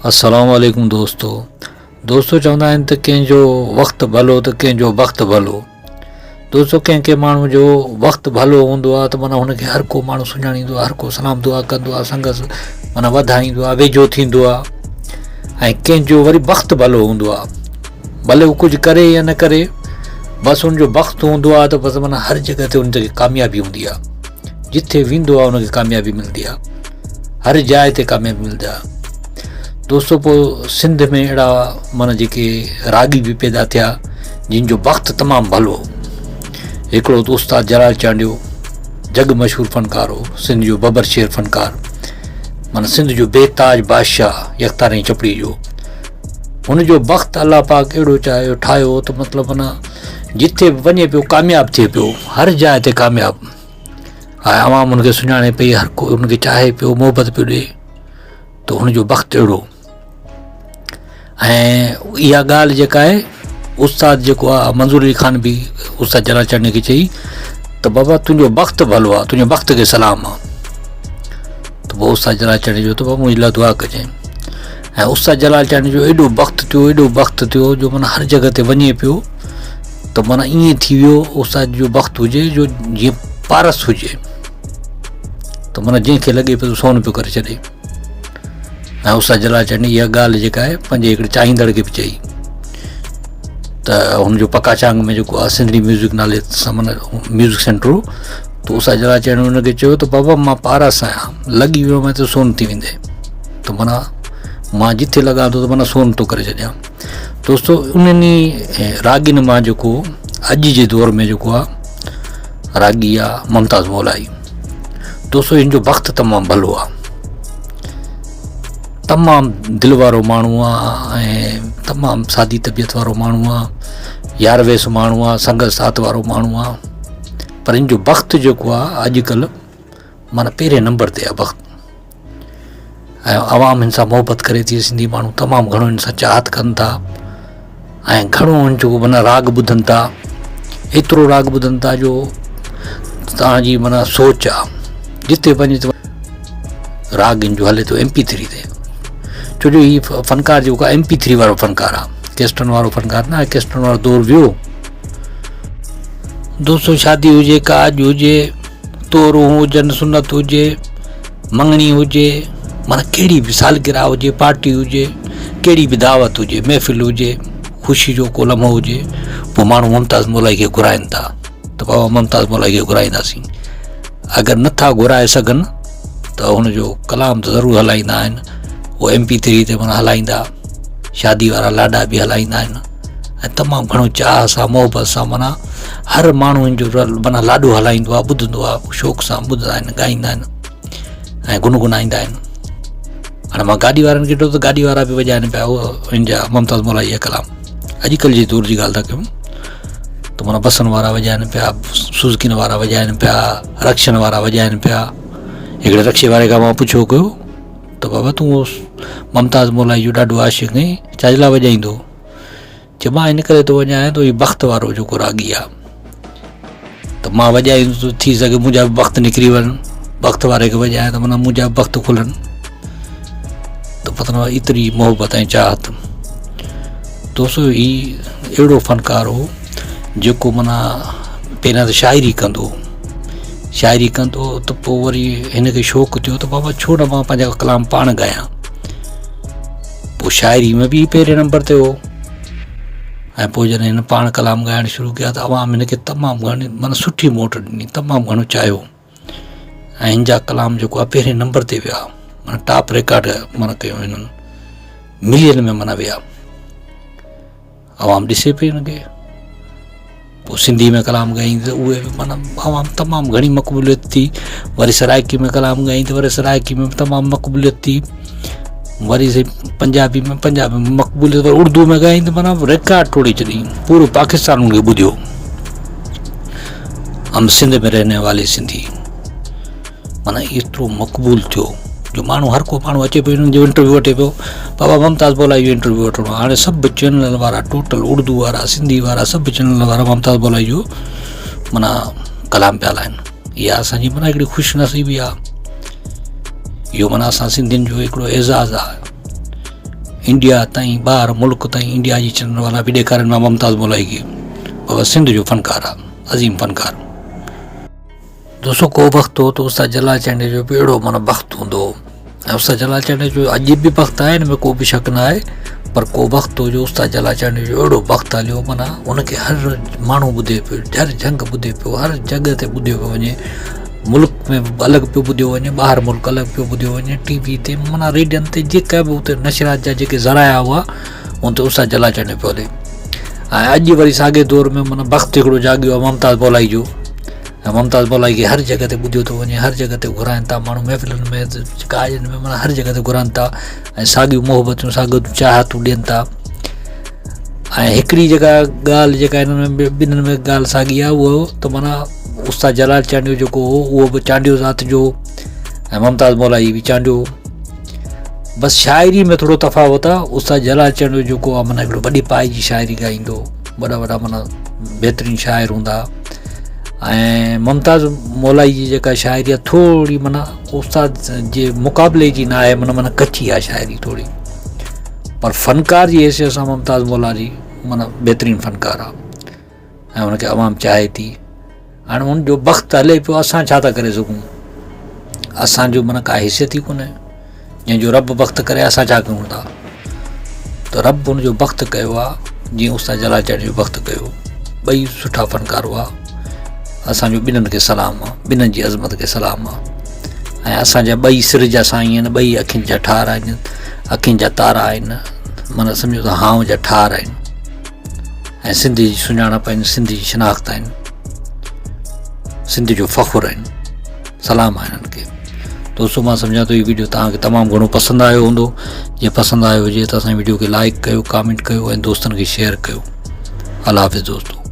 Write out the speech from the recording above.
السلام عليڪم دوستو دوستو چوندا آهن ته ڪنهن جو وقت ڀلو ته ڪنهن جو بخت ڀلو دوستو ڪنهن ڪنهن ماڻهو جو وقت ڀلو هوندو آهي ته معنيٰ هن کي هر ڪو ماڻهو سڃاڻيندو آهي هر ڪو سلام دعا ڪندو آهي سنگس معنيٰ وڌائيندو آهي ويجهو ٿيندو آهي ۽ ڪنهن جو وري بخت ڀلو هوندو آهي ڀلي هو ڪجهه ڪري يا نه ڪري بس ان جو بخت هوندو آهي ته بس معنيٰ هر جڳهه تي ان کي ڪاميابي هوندي آهي جتي ويندو آهي ان کي ڪاميابي ملندي آهي هر جاء تي ڪاميابي ملندي آهي دوستو پوء سنڌ ۾ اهڙا معنيٰ جيڪي راڳي به پيدا ٿيا جن جو بخت تمام ڀلو هو هڪڙو ته استاد جلال چانڊيو جڳ مشهور فنڪار هو سنڌ جو ببر شير فنڪار معنيٰ سنڌ جو بي تاج بادشاهه يڪتاري چپڙي جو هن جو بخت الله پاڪ اهڙو چاهيو ٺاهيو ته مطلب معنيٰ جتي به وڃي پيو ڪامياب ٿئي پيو هر جاء تي ڪامياب ۽ عوام هن کي سڃاڻي پئي هر ڪو هن کي چاهي پيو محبت پيو ڏي ته هن جو بخت اهڙو ۽ اها ڳالهه جيڪا آهي استاد جيڪو آهي منظور علي خان به استاد جلال چانڊيي کي چئي ته بابا تنهنجو بخت ڀلو آهي تنهنجي بخت کي سلام آهي ته پوء استاد جلال چانڊيي چيو ته بابا منهنجي لاء دعا ڪجانء ۽ استاد جلال چانڊيي جو ايڏو بخت ٿيو ايڏو بخت ٿيو جو معنيٰ هر جڳهه تي وڃي پيو ته معنيٰ ائين ٿي ويو استاد جو بخت هجي جو جيئن پارس هجي ته معنيٰ جنهن کي لڳي پيو سون پيو ڪري ڇڏي ۽ استاد جلال چانڊيي اها ڳالهه جيڪا آهي پنهنجي هڪڙي چاهيندڙ کي به چئي ته هن جو پڪا چانگ ۾ جيڪو آهي سنڌڙي ميوزڪ نالي سان معنيٰ ميوزڪ سينٽر هو ته استاد جلال چانڊيي هن کي چيو ته بابا مان پارس آهيان لڳي ويو مان ته سون ٿي ويندي ته معنيٰ مان جتي لڳان ٿو ته معنيٰ سون ٿو ڪري ڇڏيان دوستو انهن ئي راڳين مان جيڪو اڄ جي دور ۾ جيڪو آهي راڳي آهي ممتاز مولائي دوستو هن جو بخت تمام ڀلو آ تمام دل وارو ماڻهو آ ۽ تمام سادي طبيعت وارو ماڻهو آ يار ويس ماڻهو آ سنگت ساٿ وارو ماڻهو آ پر هن جو بخت جيڪو آ اڄڪلهه معنيٰ پهرين نمبر تي آ بخت ۽ عوام هن سان محبت ڪري ٿي سنڌي ماڻهو تمام گهڻو هن سان چاهت ڪن ٿا ۽ گهڻو هن جو معنيٰ راڳ ٻڌن ٿا ايترو راڳ ٻڌن ٿا جو توهان جي معنيٰ سوچ آ جتي وڃي ته راڳ هن جو هلي ٿو ايم پي ٿري تي ڇو جو هي فنڪار جيڪو آهي ايم پي ٿري وارو فنڪار آ ڪيسٽن وارو فنڪار نه آهي ڪيسٽن وارو دور ويو دوستو شادي هجي ڪاڄ هجي تورون هجن سنت هجي مڱڻي هجي معنيٰ ڪهڙي به سالگرهه هجي پارٽي هجي ڪهڙي به دعوت هجي محفل هجي خوشي جو ڪو لمحو هجي پوء ماڻهو ممتاز مولائي کي گهرائن ٿا ته بابا ممتاز مولائي کي گهرائينداسين اگر نٿا گهرائي سگهن ته هن جو ڪلام ته ضرور هلائيندا آهن اهو ايم پي ٿري تي معنيٰ هلائيندا شادي وارا لاڏا به هلائيندا آهن ۽ تمام گهڻو چاهه سان محبت سان معنيٰ هر ماڻهو هن جو معنيٰ لاڏو هلائيندو آهي ٻڌندو آهي شوق سان ٻڌندا آهن ڳائيندا آهن ۽ گنگنائيندا آهن هاڻي مان گاڏي وارن کي ڏٺو ته گاڏي وارا به وڄائن پيا اهو هن جا ممتاز مولائي جا ڪلام اڄڪلهه جي دور جي ڳالهه ٿا ڪيون ته معنيٰ بسن وارا وڄائن پيا سوزڪين وارا وڄائن پيا رڪشن وارا وڄائن پيا هڪڙي رڪشي واري کان مان پڇيو ڪيو ته بابا تون ممتاز مولائي جو ڏاڍو عاشق آهين ڇا جي لاء وڄائيندو چي مان ان ڪري ٿو وڄايان ته هي بخت وارو جيڪو راڳي آ ته مان وڄائيندس ته ٿي سگهي منهنجا به بخت نڪري وڃن بخت واري کي وڄايان ته معنيٰ منهنجا به بخت کلن ته پتو نه ايتري محبت ۽ چاهت دوستو هي اهڙو فنڪار هو جيڪو معنيٰ پهريان ته شاعري ڪندو هو شاعري ڪندو هو ته پوء وري هن کي شوق ٿيو ته بابا ڇو نه مان پنهنجا ڪلام پاڻ ڳايان پوء شاعري ۾ به پهرين نمبر تي هو ۽ پوء جڏهن هن پاڻ ڪلام ڳائڻ شروع ڪيا ته عوام هن کي تمام گهڻي معنيٰ سٺي موٽ ڏني تمام گهڻو چاهيو ۽ هن جا ڪلام جيڪو آهي پهرين نمبر تي ويا معنيٰ ٽاپ رڪارڊ معنيٰ ڪيو هنن ملين ۾ معنيٰ ويا عوام ڏسي پئي ان کي پوء سنڌي ۾ ڪلام ڳائيندي ته اهي به معنيٰ عوام تمام گهڻي مقبوليت ٿي وري سرائڪي ۾ ڪلام ڳائيندي وري سرائڪي ۾ به تمام مقبوليت ٿي وري سائين پنجابي ۾ پنجابي ۾ مقبوليت وري اردو ۾ ڳائيندي معنيٰ رڪارڊ ٽوڙي ڇڏي پورو پاڪستان ان کي ٻڌيو هم سنڌ ۾ رهني والي سنڌي معنيٰ ايترو مقبول ٿيو جو ماڻهو هر ڪو ماڻهو اچي پيو انهن جو انٽرويو وٺي پيو بابا ممتاز مولائي جو انٽرويو وٺڻو آهي هاڻي سڀ چينلن وارا ٽوٽل اردو وارا سنڌي وارا سڀ چينلن وارا ممتاز مولائي جو معنيٰ ڪلام پيا هلائن اها اسانجي معنيٰ هڪڙي خوش نصيبي آهي اهو معنيٰ اسان سنڌين جو هڪڙو اعزاز آهي. انڊيا تائين ٻاهر ملڪ تائين انڊيا جي چينل وارا به ڏيکارين پيا ممتاز مولائي کي بابا سنڌ جو فنڪار آ عظيم فنڪار. دوستو ڪو وقت هو ته استاد جلال چانڊيي جو به اهڙو معنيٰ بخت هوندو هو ۽ استاد جلال چانڊيي جو اڄ به بخت آهي ان ۾ ڪو به شڪ نه آهي پر ڪو وقت هو جو استاد جلال چانڊيي جو اهڙو بخت هليو معنيٰ ان کي هر ماڻهو ٻڌي پيو هر جهنگ ٻڌي پيو هر جڳهه تي ٻڌيو پيو وڃي ملڪ ۾ به الڳ پيو ٻڌيو وڃي ٻاهر ملڪ الڳ پيو ٻڌيو وڃي ٽي وي تي معنيٰ ريڊين تي جيڪا به اتي نشريات جا جيڪي ذرائع هئا ان تي استاد جلال چانڊيو پيو هلي ۽ اڄ وري ساڳي دور ۾ معنيٰ بخت هڪڙو جاڳيو آهي ممتاز مولائي جو ۽ ممتاز مولائي کي هر جڳهه تي ٻڌيو ٿو وڃي هر جڳهه تي گهرائن ٿا ماڻهو محفلن ۾ ڪاڄن ۾ معنيٰ هر جڳهه تي گهرائن ٿا ۽ ساڳيون محبتون ساڳيون چاهتون ڏين ٿا ۽ هڪڙي جيڪا ڳالهه جيڪا هنن ۾ ٻنهن ۾ ڳالهه ساڳي آهي اهو ته معنيٰ استاد جلال چانڊيو جيڪو هو اهو به چانڊيو ذات جو ۽ ممتاز مولائي به چانڊيو بس شاعري ۾ ٿورو تفاوت آهي استاد جلال چانڊيو جيڪو آهي معنيٰ هڪڙو وڏي پائي جي شاعري ڳائيندو وڏا وڏا معنيٰ بهترين شاعر هوندا ۽ ممتاز مولائي جي جيڪا شاعري آهي ٿوري معنيٰ استاد جي مقابلي جي نه آهي معنيٰ معنيٰ ڪچي آهي شاعري ٿوري پر فنڪار جي حيثيت سان ممتاز مولائي معنيٰ بهترين فنڪار آهي ۽ ان کي عوام چاهي ٿي هاڻي ان جو بخت هلي پيو اسان ڇا ٿا ڪري سگهون اسانجو معنيٰ ڪا حيثيت ئي ڪونهي جنهن جو رب بخت ڪري اسان ڇا ڪيون ٿا ته رب ان جو بخت ڪيو آ جيئن استاد جلال چانڊيي جو بخت ڪيو ٻئي سٺا فنڪار هئا اسانجو ٻنهن کي سلام آ ٻنهن جي عظمت کي سلام آ ۽ اسانجا ٻئي سر جا سائين آهن ٻئي اکين جا ٺار آهن اکين جا تارا آهن معنيٰ سمجھو ته هانء جا ٺار آهن ۽ سنڌ جي سڃاڻپ آهن سنڌ جي شناخت آهن سنڌ جو فخر آهن سلام آهي انهن کي دوستو مان سمجهان ٿو هي ويڊيو توهان کي تمام گهڻو پسند آيو هوندو جي پسند آيو هجي ته اسان ويڊيو کي لائڪ ڪيو ڪامينٽ ڪيو ۽ دوستن کي شيئر ڪيو الله حافظ دوستو.